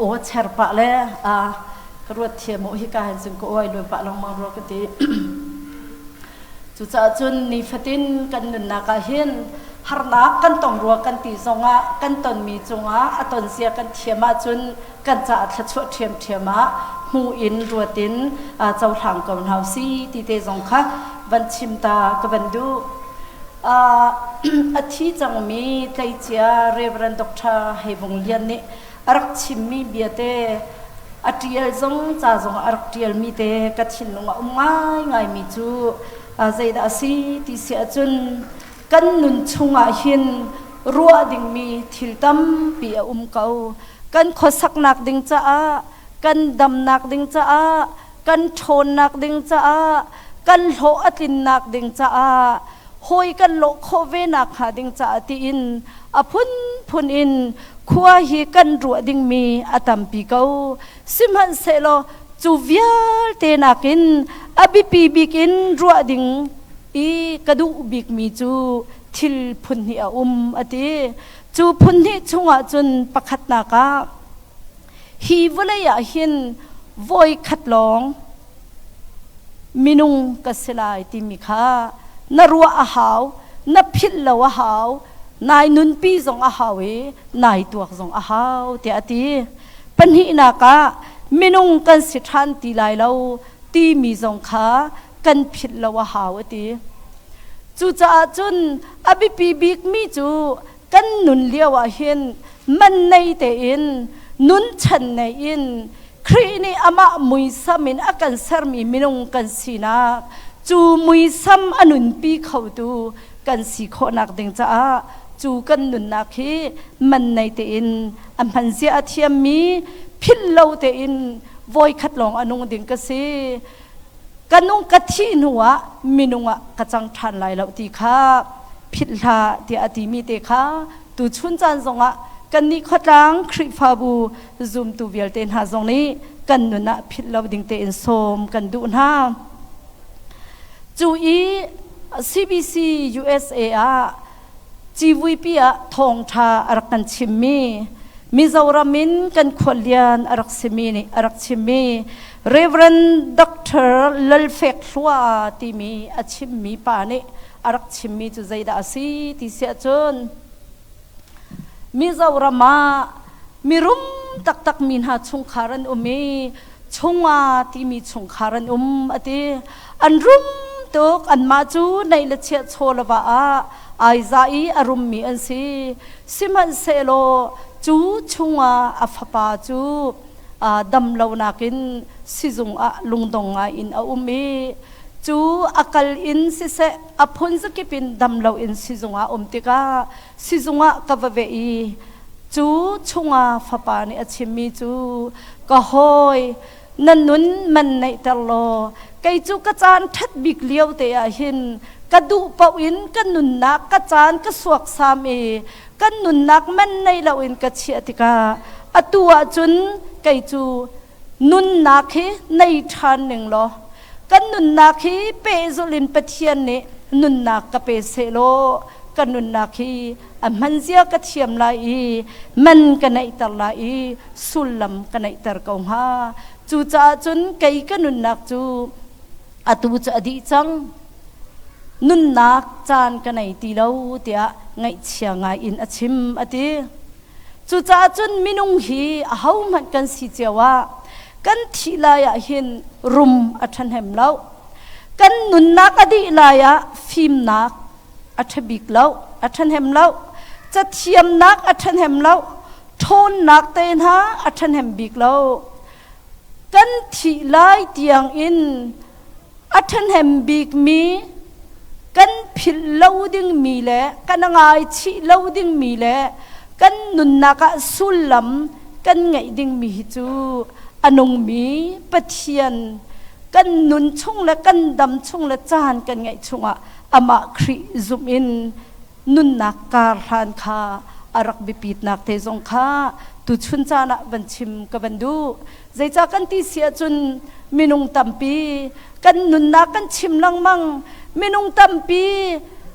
Ka aw cher pah le ka ruat thiam u hika hin cun ka aw ai luan pah lengmang rua ka ti. Cucaah cun nifatin kan nunnak ah hin harnak kan tong rua kan ti zongah kan tonmi cungah a ton zia kan thiam ahcun kan caah thluachuah ṭhiamṭhiam ah hmu in ruat in cohlang ko hna si ti te zong kha van chim ta ka van duh. A thi cangmi tleicia Reverend Dr. Heivung Lian nih a rak chimmi bia te a ṭial zong ca zong a rak ṭialmi te ka thinlung a um ngaingaimi cu zeidah a si ti si ahcun kan nun chungah hin ruah dingmi thil tampi a um ko. Kan khuasaknak ding caah, kan damnak ding caah, kan ṭhawnnak ding caah, kan hlawh a tlinnak ding caah, hawi kan lawh khawh ve nakhnga ding caah tiin a phunphun in khua hi kan ruah dingmi a tampi ko. Sihmanhsehlaw cu vialte nakin a biapi bik in ruah ding i ka duh bikmi cu thil phun hnih a um a ti. Cu phun hnih chungah cun pakhatnak ah hi vawlei ah hin voi khat lawng minung ka si lai timi kha na ruah a hau, na philh lo a hau, nai nunpi zong a hau i nai tuak zong a hau tiah a ti. Pahnihnak ah minung kan si ṭhan ti lai lo timi zong kha kan philh lo a hau a ti. Cucaah cun a biapi bikmi cu kan nun lio ah hin man nei tein nun chan nei in Khrih nih amah muisam in a kan sermi minung kan sinak cu muisam a nunpi khotu kan si khawhnak ding caah cu kan nunnak hi man nei tein a hman zia a thiammi philh lo tein voikhat lawng a nung ding ka si. Ka nung ka thih hnu ah minung ah ka cang ṭhan lai lo ti kha philh hlah tiah a timi te kha tuchun caan zongah kannih khuatlang Khrihfabu zumtu vialte hna zong nih kan nun ah philh lo ding tein sawm kan duh hna. Cu i CBC USA ah civuipi ah thawngṭha a rak kan chimmi Mizoram in kan khualian a rak simi nih a rak chimmi Reverend Dr. Lalfek Hlua timi a chimmi pa nih a rak chimmi cu zeidah a si ti si ahcun Mizoram ah mirum taktak mi hna chungkhar an um i chunga timi chungkhar an um a ti. An rum tuk anmah cu neih le chiah chaw le va ah ai za i a rummi an si. Sihmanhsehlaw cu chungah a fapa cu dam lonak in sizung ah lungdong ngai in a um i cu a kal in siseh a phun zakip in dam lo in sizung ah um tikah sizung ah ka va ve i cu chungah fapa nih a chimmi cu ka hawi na nun man neihter law kei cu ka caan ṭhat bik lio te ah hin ka duh paoh in ka nunnak ka caan ka suaksam i kan nunnak man nei loin ka chiah tikah atu ahcun kei cu nunnak hi nei ṭhan ning law kan nunnak hi pehzulh in Pathian nih nunnak ka pe sehlaw ka nunnak hi a hman zia ka thiam lai i man ka neihter lai i sullam ka neihter ko hnga. Cucaah cun kei ka nunnak cu atu cu a dih cang. Nunnak caan ka nei ti lo tiah ngaihchia ngai in a chim a ti. Cucaah cun minung hi ahohmanh kan si cio ah kan thih lai ah hin rum a ṭhahnem lo. Kan nunnak a dih lai ah fimnak a ṭha bik lo, a ṭhahnem lo. Cathiamnak a ṭhahnem lo. Ṭhawnnak te hna a ṭhahnem bik lo. Kan thih lai tiang in a ṭhahnem bikmi kan philh lo dingmi le kan ngaichih lo dingmi le kan nunnak ah sullam kan ngeih dingmi hi cu a nungmi Pathian kan nun chung le kan dam chung le caan kan ngeih chungah amah Khrih zumh in nunnak kar hlan kha a rak biapitnak te zong kha tuchun caan ah van chim ka van duh. Zeicah kan ti si ahcun minung tampi kan nunnak kan chim lengmang. Minung tampi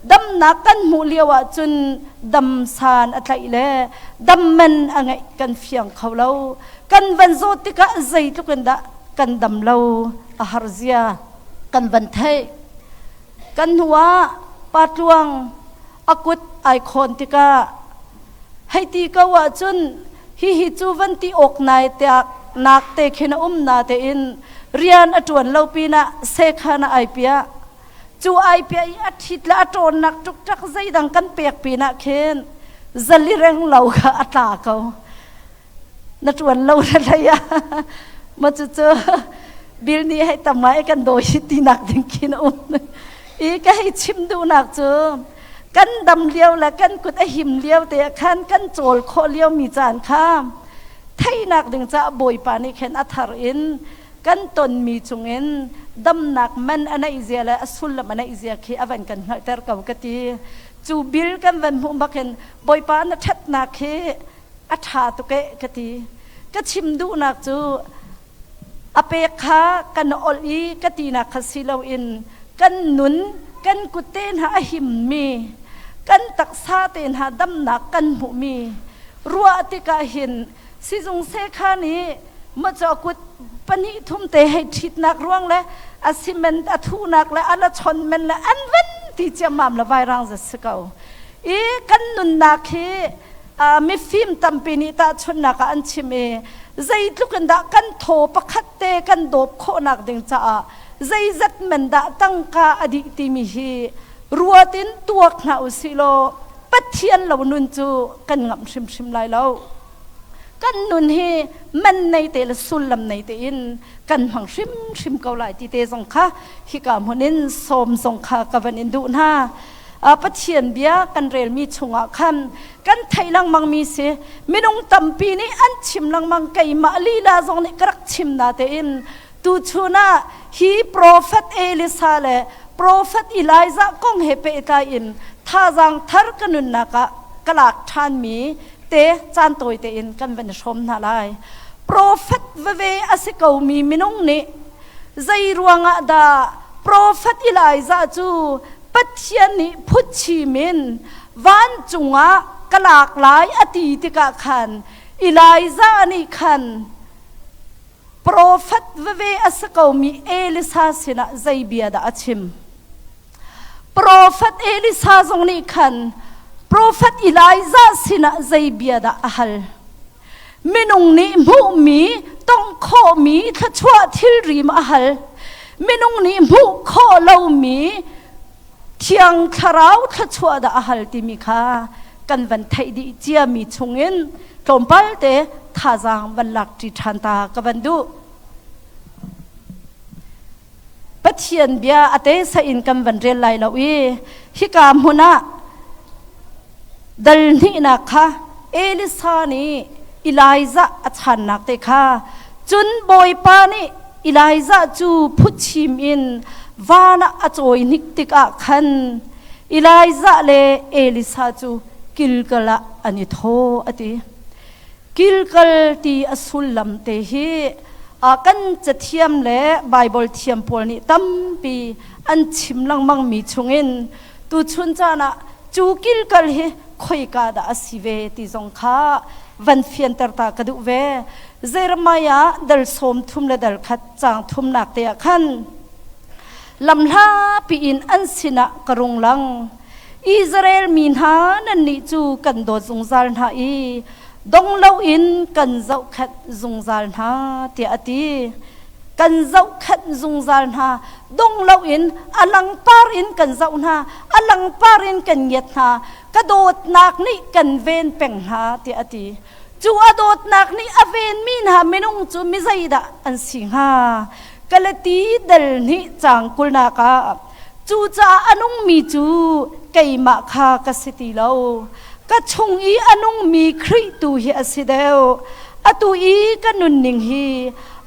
damnak kan hmuh lio ahcun Dam san a tlaih le dam man a ngeih kan fiang kho lo. Kan van zawt tikah zeitluk in dah kan dam lo a har zia kan van theih. Kan hnu ah Pa Tluang a kut ai khawn tikah hei ti ko ahcun hihi cu van ti awk nai tiah nak te khin a um na tein rian a ṭuan lo pinah sekhan a ai piah. Cu ai piah i a ṭhit le a ṭawnnak ṭukṭak zeidang kan pek pinah khin zali reng lo kha a tla ko. Na ṭuan lo na hlei ah ma cucu bil nih hei tam ngai kan dawi hi tinak ding khin a um. I ka hei chim duhnak cu kan dam lio le kan kut a him lio te ah khan kan cawl khawh lio mi caan kha theihnak ding caah Bawipa nih khin a thar in kan tonmi chungin damnak man a neih zia le a sullam a neih zia khi a van kan hngalhter ko ka ti. Cu bil kan van hmuh bakin Bawipa na ṭhatnak hi a ṭha tuk eh ka ti. Ka chim duhnak cu a pek kha kan olh i ka tinak kha si loin kan nun kan kutte hna a himmi kan taksa te hna damnak kan hmuhmi ruah tikah hin sizung sekha nih macaw kut pahnih thum te hei ṭhitnak ruang le a cement a thuhnak le a la chon men le an van ti ciammam le vairang zat si ko i kan nunnak hi mifim tampi nih tahchunhnak ah an chim i zeitluk in dah kan thaw pakhat te kan dawp khawhnak ding caah zeizat men dah tangka a dih timi hi ruat in tuak hna u sih law Pathian lo nun cu kan ngamh hrimhrim lai lo. Kan nun hi man nei te le sullam nei tein kan hmang hrimhrim ko lai ti te zong kha hika hmun in sawm zong kha ka van in duh hna. Pathian bia kan relmi chungah khan kan theih lengmangmi si minung tampi nih an chim lengmang keimah lila zong nih ka rak chim na tein tuchun ah hi profet Elisa le profet Elijah kong he pehtlai in thazaang thar ka nunnak ah ka lak ṭhanmi te caan tawi tein kan van i hrawm hna lai. Profet veve a si komi minung nih zei ruangah dah profet Elijah cu Pathian nih phutchim in vancung ah ka lak lai a ti tikah khan Elijah nih khan Profet veve a si komi Elisa sinah zei bia dah a chim? Profet Elisa zong nih khan profet Elijah sinah zei bia dah a hal? Minung nih hmuhmi, tongh khawhmi thluachuah thilri ma a hal? Minung nih hmuh khawh lomi Thiang Thlarau thluachuah dah a hal timi kha kan van theih dih ciami chungin tlawmpal te thazaang van lak ṭi ṭhan ta ka van duh. Pathian bia a te sa in kan van rel lai lo i hika hmun ah dal hnihnak kha Elisa nih Elijah a channak te kha cun Bawipa nih Elijah cu phuchim in van ah a cawi hnik tikah khan Elijah le Elisa cu Gilgal ah an i thaw a ti. Gilgal ti a sullam te hi kan cathiam le Baibal thiam pawl nih tampi an chim lengmangmi chungin tuchun caan ah cu Gilgal hi khoika dah a si ve ti zong kha van fianter ta ka duh ve. Jeremiah dal 30 le dal khat caang thumnak te ah khan lamhlapi in an sinah ka rung lang. Israel mi hna nannih cu kan dawt zungzal hna i dong loin kan zohkhenh zungzal hna tiah a ti. Kan zohkhenh zungzal hna dong loin a langpar in kan zoh hna a langpar in kan ngiat hna ka dawtnak nih kan ven peng hna tiah a ti. Cu a dawtnak nih a venmi hna minung cu mi zeidah an si hnga? Galati dal hnih caang kulnak ah cucaah a nungmi cu keimah kha ka si ti lo. Ka chung i a nungmi Khrih tu hi a si deuh. Atu i ka nunning hi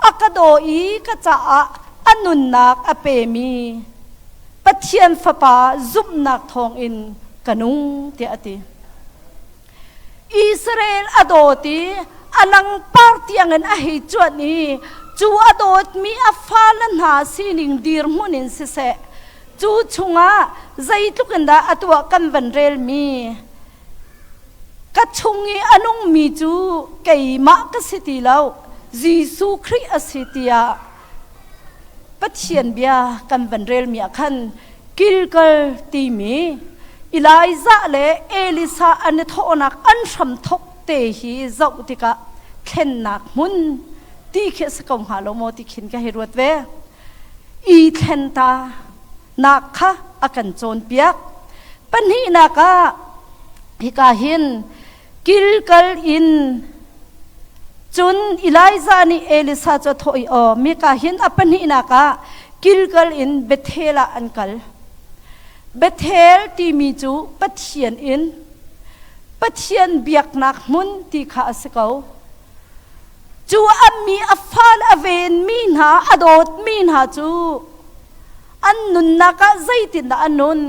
a ka daw i ka caah a nunnak a pemi Pathian Fapa zumhnak thawngin ka nung tiah a ti. Israel a dawt i a langpar tiangin a hei cuanh i cu a dawtmi a fale hna sining dirhmun in siseh cu chungah zeitluk in dah a tuah kan van relmi. Ka chung i a nungmi cu keimah ka si ti lo, Jesuh Khrih a si tiah Pathian bia kan van relmi ah khan Gilgal timi Elijah le Elisa an i thawhnak an hramthawk te hi zoh tikah thlennak hmun ti khi a si ko hnga lo maw ti khin ka hei ruat ve. I thlen ta nak kha a kan cawnpiak. Pahnihnak ah hika hin Gilgal in cun Elijah nih Elisa cu a thawh i aw mika hin a pahnihnak ah Gilgal in Bethel ah an kal. Bethel timi cu Pathian inn, Pathian biaknak hmun ti kha a si ko. Cu a mi a fal a venmi hna, a dawtmi hna cu an nunnak ah zeitindah a nun?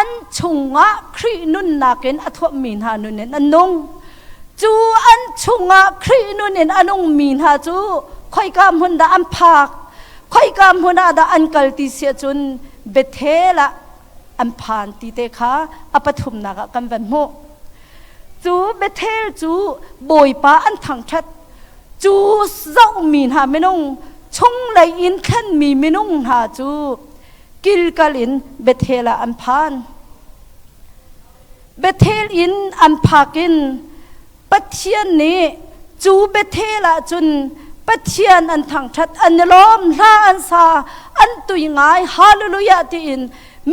An chungah Khrih nunnak in a thuammi hna nun in an nung. Cu an chungah Khrih nun in a nungmi hna cu khoika hmun dah an phak? Khoika hmun ah dah an kal ti si ahcun Bethel ah an phan ti te kha a pathumnak ah kan van hmuh. Cu Bethel cu Bawipa an thangṭhat. Cu zohmi hna minung chunglei in thlenmi minung hna cu Gilgal in Bethel ah an phan. Bethel in an phak in Pathian nih cu Bethel ah cun Pathian an thangṭhat, an i lawm, hla an sa, an tui ngai, hallelujah tiin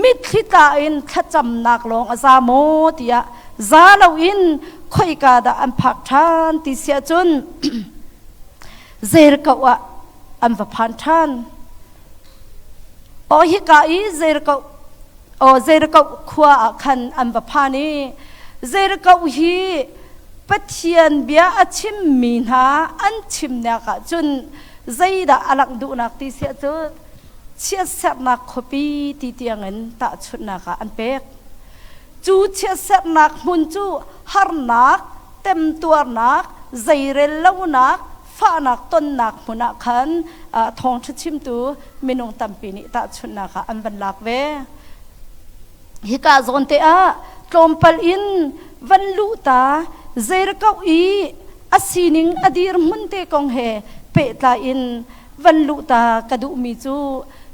mitthli tla in thlacamnak lawng a za maw tiah za loin khoika dah an phak ṭhan ti siah cun Jericho ah an va phan ṭhan. Aw hika i Jericho aw Jericho khua ah khan an va phan i Jericho hi Pathian bia a chimmi hna an chimnak ah cun zeidah a langh duhnak ti siah cun chiatserhnak khuapi ti tiangin tahchunhnak ah an pek. Cu chiatserhnak hmun cu harnak, temtuarnak, zeirel lonak, fahnak tonnak hmun ah khan thawngṭha chimtu minung tampi nih tahchunhnak ah an van lak ve. Hika zawn te ah tlawmpal in van luh ta Jericho i a sining a dirhmun te kong he pehtlai in van luh ta ka duhmi cu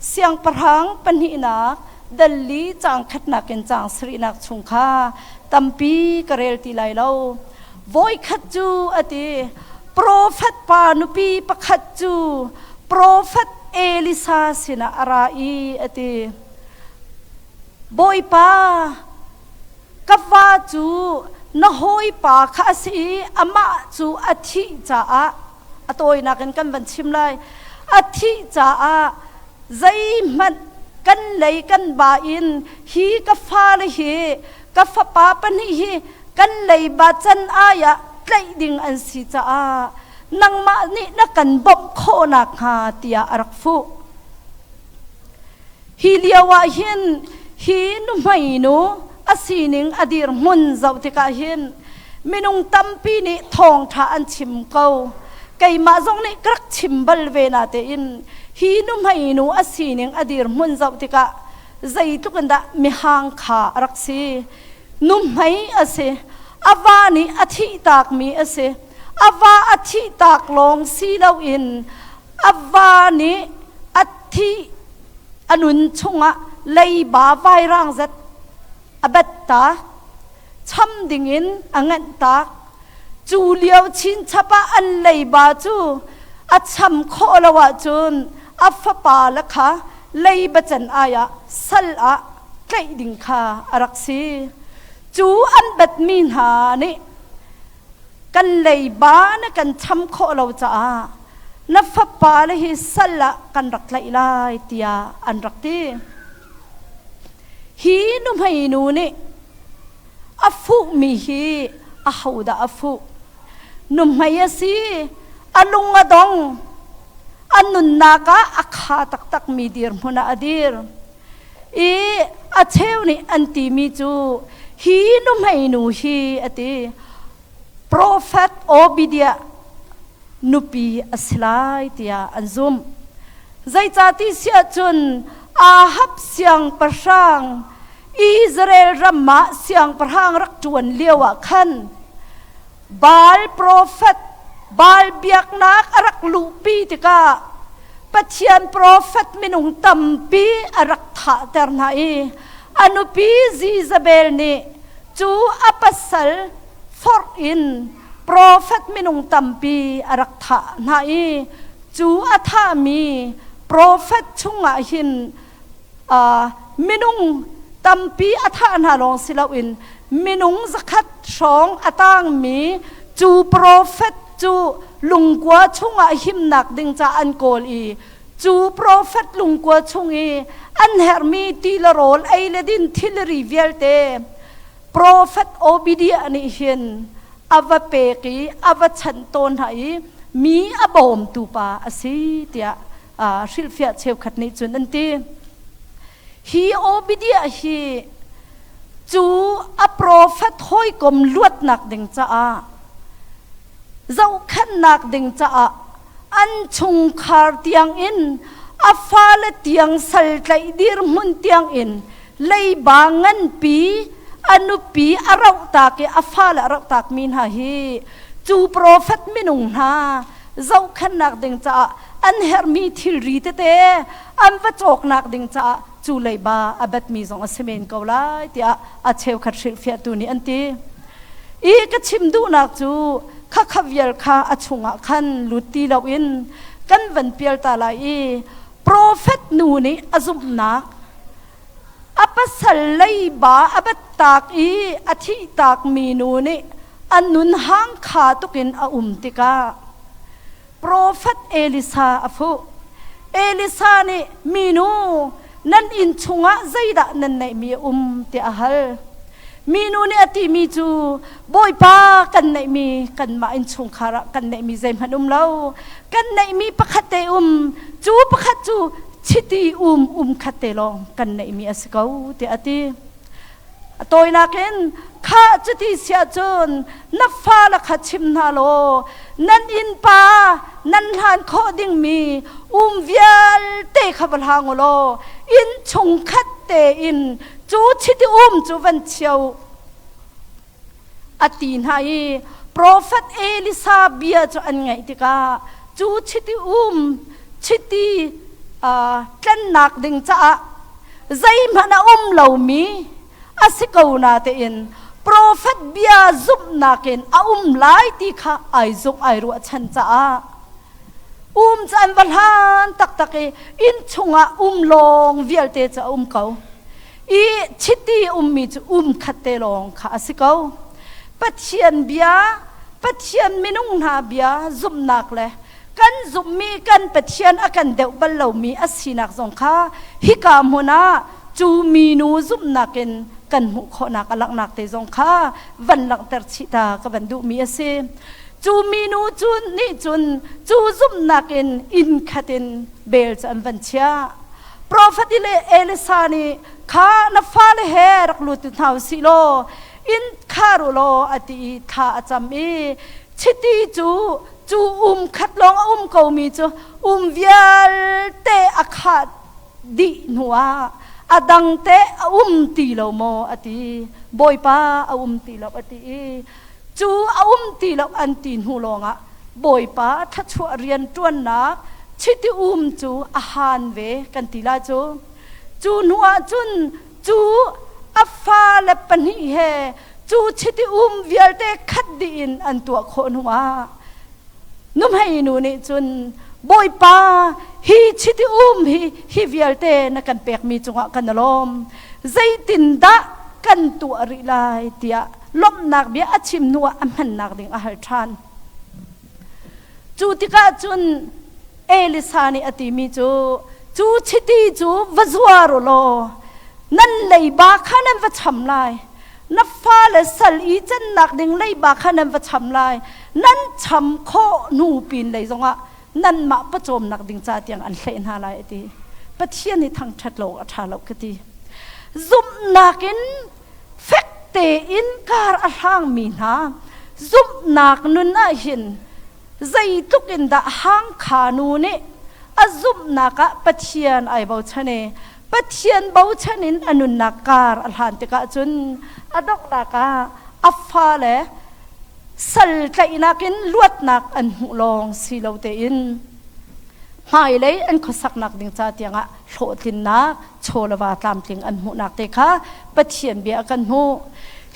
siangpahrang pahnihnak dalli caang khatnak in caang sarihnak chung kha tampi ka rel ti lai lo. Voikhat cu a ti, profet pa nupi pakhat cu profet Elisa sinah a ra i a ti, Bawipa, ka va cu na hawipa kha a si i amah cu a thih caah a tawinak in kan van chim lai a thih caah zeihmanh kan lei kan ba in hi ka fale hi ka fapa pahnih hi kan leiba can ai ah tlaih ding an si caah nangmah nih na kan bawmh khawh nakhnga tiah a rak fuh. Hi lio ah hin hi nuhmei nu a sining a dirhmun zoh tikah hin minung tampi nih thawngṭha an chim ko. Keimah zong nih ka rak chim bal ve na tein hi nuhmei nu a sining a dirhmun zoh tikah zeitluk in dah mihang kha a rak si. Nuhmei a si. A va nih a thihtakmi a si. A va a thihtak lawng si loin a va nih a thih a nun chungah leiba vairang zet a bat ta cham dingin a nganh tak cu lio chinchap ah an leiba cu a cham khawh lo ahcun a fapa le kha leiba can ai ah sal ah tlaih ding kha a rak si cu an batmi hna nih kan leiba na kan cham khawh lo caah na fapa le hi sal ah kan rak tlaih lai tiah an rak ti. Hi nuhmei nu nih a fuhmi hi ahodah a fuh? Nuhmei a si, a lung a dong, a nunnak ah a kha taktakmi dirhmun ah a dir. I a cheu nih an timi cu hi nuhmei nu hi a ti Profet Obadiah nupi a si lai tiah an zumh. Zeicahti siah cun Ahab siangpahrang Israel ram ah siangpahrang rak ṭuan lio ah khan. Baal profet Baal biaknak a rak luhpi tikah Pathian profet minung tampi a rak thahter hna i a nupi Jezebel nih cu a pasal forh in profet minung tampi a rak thah hna i cu a thahmi profet chungah hin minung tampi a thah hna lawng si loin minung zakhat hrawng a tangmi cu profet cu lungkua chungah himnak ding ca an kawl i cu profet lungkua chung i an herhmi ti le rawl ei le din thilri vialte profet Obadiah nih hin a va pek i a va chanh tawn hna i mi a bawmtu pa a si tiah hrilhfiah cheukhat nih cun an ti. Hi Obadiah hi cu a profet hawikom luatnak ding caah zohkhenhnak ding caah an chungkhar tiangin a fale tiang sal tlaih dirhmun tiangin leiba nganpi a nupi a rohtak i a fale a rohtak mi hna hi cu profet minung hna zohkhenhnak ding caah an herhmi thilri tete an va cawknak ding caah cu leiba a batmi zong a si men ko lai tiah a cheukhat hrilhfiahtu nih an ti. I ka chim duhnak cu khakha vial kha a chungah khan lut ti loin kan van pial ta lai i profet nu nih a zumhnak a pasal leiba a battak i a thihtak mi nu nih a nun hang kha tukin a um tikah Profet Elisa a fuh. Elisa nih minu nan inn chungah zeidah nan neihmi a um tiah a hal. Minu nih a timi cu Bawipa kan neihmi kanmah innchungkhar ah kan neihmi zeihmanh um lo. Kan neihmi pakhat te um cu pakhat cu chiti um um khat te lawng kan neihmi a si ko tiah a ti. A tawinak in kha cuti siah cun na fale kha chim hna law nan innpa nan hlan khawh dingmi um vialte kha va hlang u law inn chungkhat tein cu chiti um cu van chio a ti hna i profet Elisa bia cu an ngaih tikah cu chiti um chiti tlennak ding caah zeihmanh a um lomi a si ko na tein profet bia zumhnak in a um lai ti kha ai zumh ai ruahchan caah um cu an va hlan taktak i inn chungah um lawng vialte cu a um ko i chiti ummi cu um khat te lawng kha a si ko Pathian bia Pathian minung hna bia zumhnak le kan zumhmi kan Pathian a kan deuh bal lomi a sinak zong kha hika hmun ah cu minu zumhnak in kan hmuh khawhnak a langhnak te zong kha van langhter chih ta ka van duhmi a si. Cu minu cu nih cun cu zumhnak in inn khat in bel cu an van chiah. Profet le Elisa nih kha na fale he rak lut hna u sih law inn khar u law a ti i thla a cam i chiti cu cu um khat lawng a um komi cu um vialte a khah dih hnuah a dang te a um ti lo maw a ti bawipa a um ti lo a ti i cu a um ti lo an ti hnu lawngah bawipa thluachuah rian ṭuannak chiti um cu a haan ve kan ti la cu cu hnuah cun cu a fale pahnih he cu chiti um vialte khat dih in an tuah khawh hnuah nuhmei nu nih cun Bawipa hi chiti um hi hi vialte na kan pekmi cungah kan lawm zeitindah kan tuah rih lai tiah lawmhnak bia a chim hnuah a hmannak ding a hal ṭhan cu tikah cun Elisa nih a timi cu cu chiti cu va zuar u law nan leiba kha nan va cham lai na fale sal i cannak ding leiba kha nan va cham lai nan cham khawh hnu pin lei zongah nanmah pawcawmnak ding ca tiang an hleh hna lai a ti Pathian hi thangṭhat lo a ṭha lo ka ti zumhnak in fek tein kar a hlangmi hna zumhnak nun ah hin zeitluk in dah hangkha nu nih a zumhnak ah Pathian ai bochan i Pathian bochan in a nunnak kar a hlan tikah cun a donghnak ah a fale Sal tlaihnak in luatnak an hmuh lawng si lo tein hmailei an khuasaknak ding ca tiangah hlawhtlinnak chawlava tlamtling an hmuhnak te kha Pathian bia kan hmuh.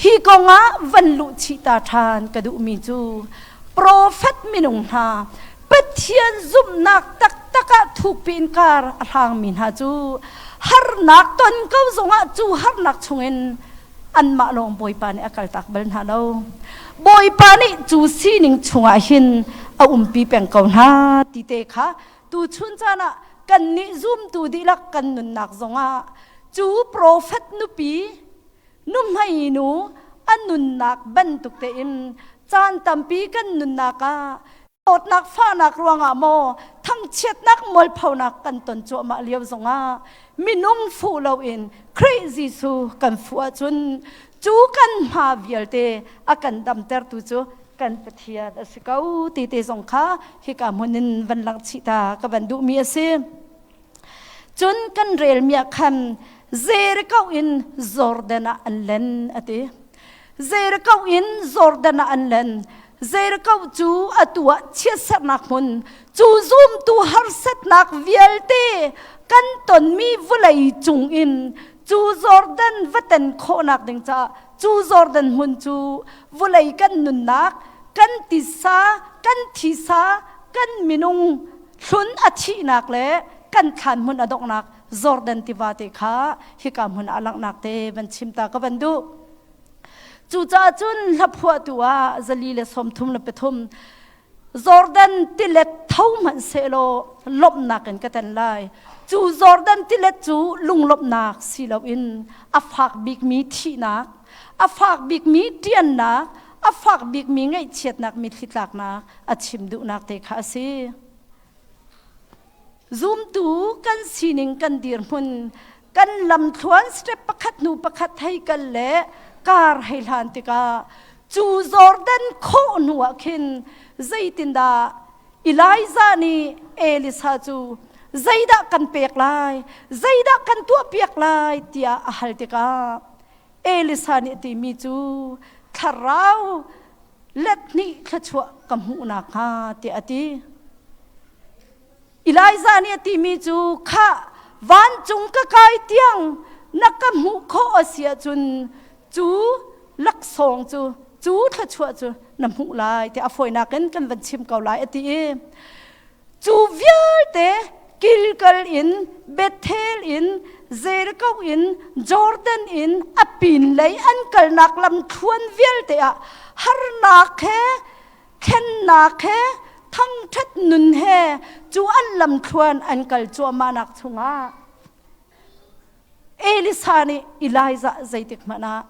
Hi kongah van luh chih ta ṭhan ka duhmi cu profet minung hna Pathian zumhnak taktak ah thukpi in kar a hlangmi hna cu harnak ton ko zongah cu harnak chungin anmah lawng Bawipa nih a kaltak bal hna lo. Bawipa nih cu sining chungah hin a umpi peng ko hna ti te kha tuchun caan ah kannih zumtu dihlak kan nunnak zongah cu profet nupi nuhmei nu a nunnak bantuk tein caan tampi kan nunnak ah dawtnak fahnak ruangah maw thangchiatnak mualphonak kan ton cuahmah lio zongah minung fuh loin Khrih Jesuh kan fuh ahcun cu kan hma vialte a kan damtertu cu kan Pathian a si ko ti te zong kha hika hmun in van langh chih ta ka van duhmi a si. Cun kan relmi ah khan Jericho in Jordan ah an len a ti. Jericho in Jordan ah an len. Jericho cu atu ah chiatserhnak hmun, cu zumtu harsatnak vialte kan tonmi vawlei cung in cu Jordan va ten khawhnak ding caah cu Jordan hmun cu vawlei kan nunnak, kan tisa, kan thisa, kan minung hlun a thihnak le kan thlan hmun a donghnak Jordan tiva te kha hika hmun ah langhnak te van chim ta ka van duh. Cucaah cun hlaphuahtu ah 133 Jordan tilet tho hmanh sehlaw lawmhnak in ka ten lai. Cu Jordan tilet cu lunglawmhnak si loin a fak bikmi thihnak, a fak bikmi ṭiannak, a fak bikmi ngaihchiatnak mitthli tlaknak a chim duhnak te kha a si. Zumtu kan sining kan dirhmun kan lamthluan step pakhat hnu pakhat hei kal le kar hei hlan tikah cu Jordan khawh hnu ah khin zeitindah Elijah nih Elisa cu zeidah kan pek lai zeidah kan tuahpiak lai tiah a hal tikah Elisa nih a timi cu thlarau let hnih thluachuah ka hmuh nakhnga tiah a ti. Elijah nih a timi cu khah vancung ka kai tiang na ka hmuh khawh a si ahcun cu laksawng cu cu thluachuah cu na hmuh lai tiah a fawinak in kan van chim ko lai a ti i Cu vialte Gilgal in, Bethel in, Jericho in, Jordan in a pinlei an kalnak lamthluan vialte ah harnak he, thlennak he, thangṭhat nun he cu an lamthluan an kal cuahmahnak chungah Elisa nih Elijah zeitik hmanh ah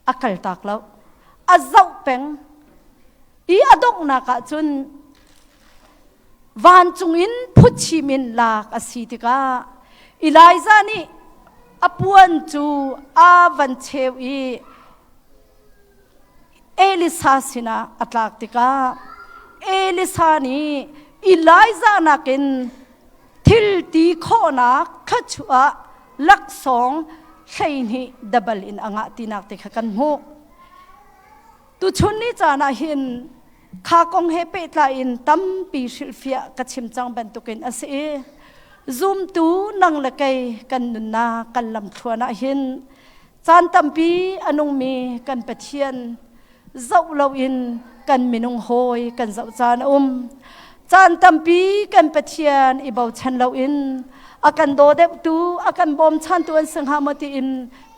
a kaltak lo. A zoh peng. I a donghnak ah cun Vancung in phuchim in lak a si tikah Elijah nih a puan cu a van cheu i Elisa sinah a tlak tikah Elisa nih Elijah nakin thil ti khawhnak thluachuah laksawng 12 dabal in a ngah tinak te kha kan hmuh. Tuchun ni caan ah hin kha kong he pehtlai in tampi hrilhfiah ka chim cang bantukin a si i zumtu nang le kei kan nunnak kan lamthluan ah hin caan tampi a nungmi kan Pathian zoh loin kan minung hawi kan zoh caan a um. Caan tampi kan Pathian i bochan loin a kan daw deuhtu a kan bawmchantu an si hnga maw tiin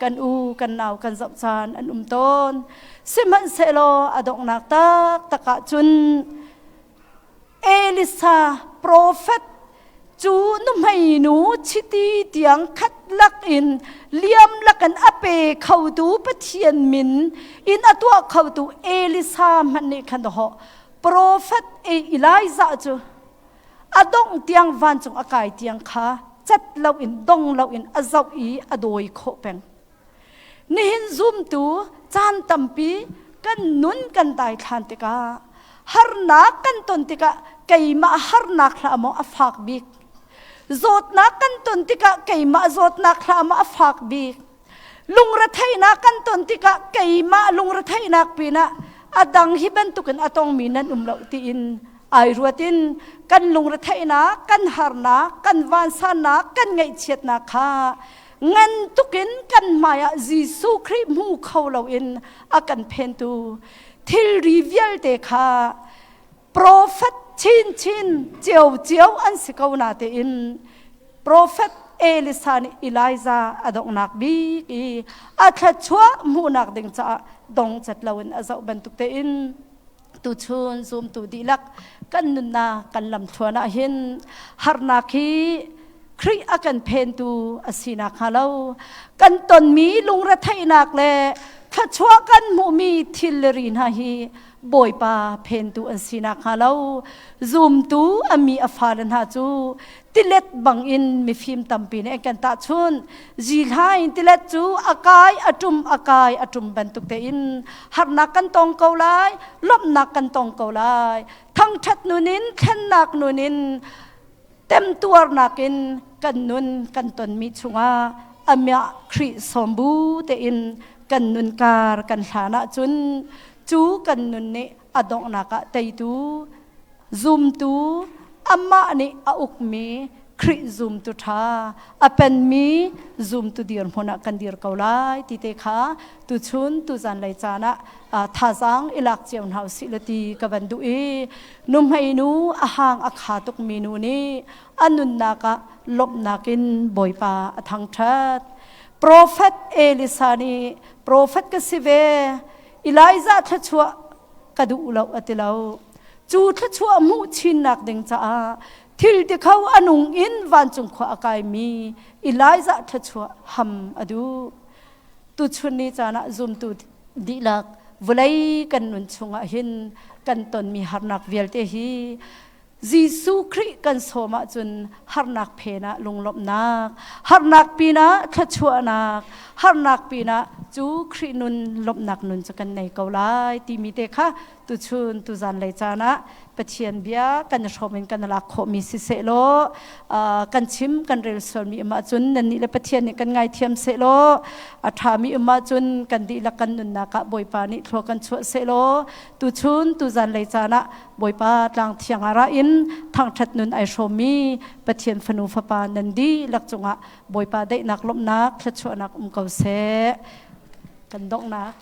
kan u kan nau kan zoh caan an um tawn. Sihmanhsehlaw a donghnak taktak ah cun Elisa profet cu nuhmei nu chiti tiang khat lak in liam lakin a pe khotu Pathian min in a tuah khotu Elisa hmanh nih khan dawh profet Elijah cu a dongh tiang vancung a kai tiang kha cat loin dong loin a zoh i a dawi khawh peng. Nihin zumtu caan tampi kan nun kan daithlan tikah harnak kan ton tikah keimah harnak hlah maw a fak bik zawtnak kan ton tikah keimah zawtnak hlah maw a fak bik lungretheihnak kan ton tikah keimah lungretheihnak pinah. A dang hi bantukin a tongmi nan um lo tiin ai ruat in kan lungretheihnak, kan harnak, kan vansannak, kan ngaihchiatnak kha ngan tukin kan hmaiah Jesuh Khrih hmu kho loin a kan phentu thilri vialte kha profet chinchin ciocio an si ko na tein profet Elisa nih Elijah a donghnak bik i a thluachuah hmuhnak ding caah dong cat loin a zoh bantuk tein tuchun zumtu dihlak kan nunnak kan lamthluan ah hin harnak hi Khrih a kan phentu a si nakhnga lo kan tonmi lungretheihnak le thluachuah kan hmuhmi thil le ri hna hi Bawipa phentu an si nakhnga lo zumtu a mi a fale hna cu tilet bangin mifim tampi nih an kan tahchun. Zihla in tilet cu a kai a ṭum, a kai a ṭum bantuk tein harnak kan tong ko lai, lawmhnak kan tong ko lai. Thangṭhat nun in, thlennak nun in, temtuarnak in kan nun kan tonmi chungah amiah Khrih sawmbu tein kan nun kar kan hlan ahcun cu kan nun nih a donghnak ah teitu zumtu amah nih a ukmi Khrih zumtu ṭha a penmi zumtu dirhmun ah kan dir ko lai ti te kha tuchun tuzan lei caan ah thazaang i lak cio hna usih le ti ka van duh i nuhmei nu a hang a kha tukmi nu nih a nunnak ah lawmhnak in Bawipa a thangṭhat. Profet Elisa nih profet ka si ve, Elijah thluachuah ka duh lo a ti lo. Cu thluachuah hmuh chinnak ding caah thil ti kho a nung in vancung khua a kaimi Elijah thluachuah ham a duh. Tuchun ni caan ah zumtu dihlak vawlei kan nun chungah hin kan tonmi harnak vialte hi Jesuh Khrih kan sawm ahcun harnak phen ah lunglawmhnak, harnak pinah thluachuahnak, harnak pinah cu Khrih nun lawmhnak nun cu kan nei ko lai timi te kha tuchun tuzan lei caan ah Pathian bia kan i hrawm in kan lak khawhmi siseh law kan chim kan rel sualmi um ahcun nannih le Pathian nih kan ngaithiam seh law a ṭhami um ahcun kan dihlak kan nunnak ah Bawipa nih thlua kan chuah seh law tuchun tuzan lei caan ah Bawipa tlang thiang ah ra in thangṭhat nun ai hrawmmi Pathian fanu fapa nan dihlak cungah Bawipa daihnak lawmhnak thluachuahnak um ko seh. Kan donghnak.